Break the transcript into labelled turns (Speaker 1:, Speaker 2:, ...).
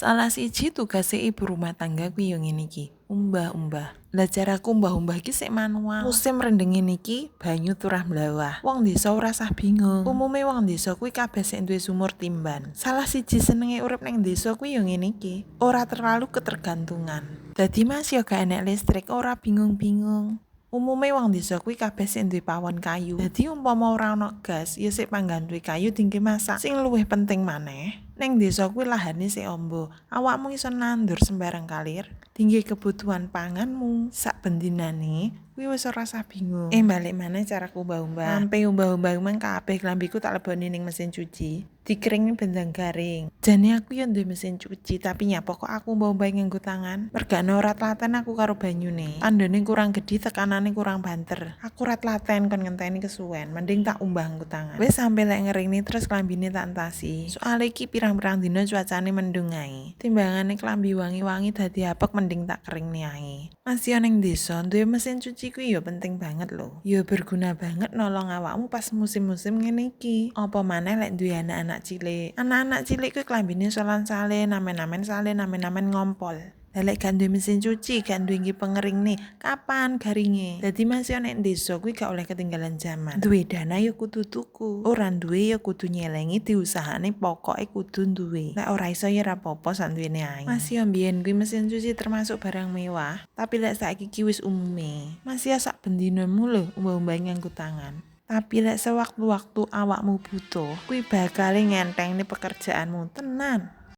Speaker 1: Salah siji tugase ibu rumah tangga kuwi yo ngene iki, umbah-umbah. Lah caraku umbah-umbah iki sik manual. Musim rendeng ngene iki banyu turah mlawah. Wong desa ora sah bingung. Umume wong desa kuwi kabeh sik duwe sumur timban. Salah siji senenge urip ning desa kuwi yo ngene iki, ora terlalu ketergantungan. Dadi masih yo gak enek listrik ora bingung-bingung. Umume wong desa kuwi kabeh sik duwe pawon kayu. Dadi umpama ora ana gas, ya sik panggan duwe kayu dingge masak. Sing luwih penting maneh, ning desa kuwi lahane sik amba. Awakmu iso nandur sembarang kalir, dingge kebutuhan panganmu sak bendinane kuwi wis ora usah bingung. Balik maneh caraku umbah-umbah. Sampe umbah-umbah mang kabeh klambiku tak leboni ning mesin cuci. Dikeringne bendang garing. Jane aku yo duwe mesin cuci, tapi nyapa kok aku umbah-umbah nganggo tangan. Mergane ora telaten aku karo banyune. Tandone kurang gedhi, tekanane kurang banter. Aku ora telaten kon ngenteni kesuwen, mending tak umbah nganggo tangan. Wis sampe lek ngeringne terus klambine tak entasi. Soale iki pirang-pirang dina cuacane mendung ae. Timbangane klambi wangi-wangi dadi apek mending tak keringne ae. Masih ning desa duwe mesin cuci kuwi yo penting banget lho. Yo berguna banget nolong awakmu pas musim-musim ngene iki. Apa maneh lek duwe anak-anak cilik. Anak-anak cilik kuwi klambine solan-salin, amen-amen salin, amen-amen ngompol. Lah lek gak duwe mesin cuci, gak duwe nggo pengering nih, kapan garinge? Dadi masih nek desa kuwi gak oleh ketinggalan zaman. Duwe dana ya kudu tuku, ora duwe ya kudu nyelengi, diusahane pokoke kudu duwe. Lek ora iso ya ora apa-apa sak duwene ae. Masih mbiyen kuwi mesin cuci termasuk barang mewah, tapi lek saiki ki wis umume. Masih sak bendinamu lho umbah-umbah nganggo tangan. Tapi lek sewaktu-waktu awakmu butuh, kuwi bakal ngentengne pekerjaanmu tenan.